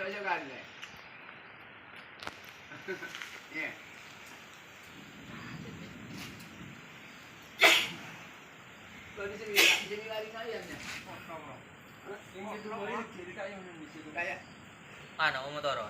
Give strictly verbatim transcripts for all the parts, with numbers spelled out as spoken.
Ayo kan, Le. Iya. Kalau di sini, di sini lari saya, ya. Yang itu boleh cerita yang di situ. Kayak Ano, umotoro.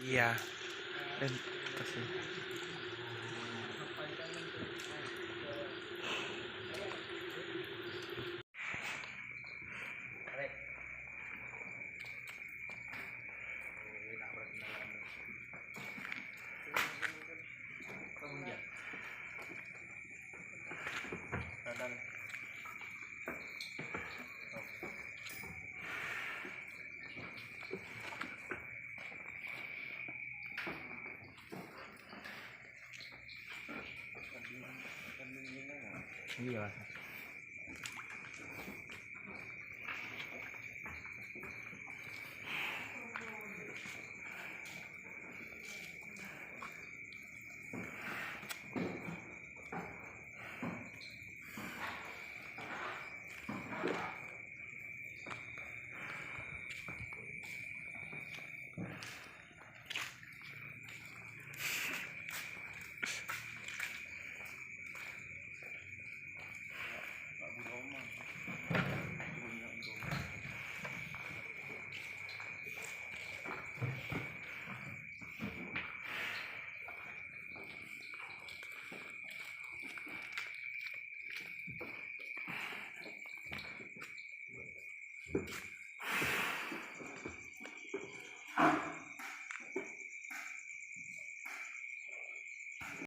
Iya. Eh, kasih. Iya.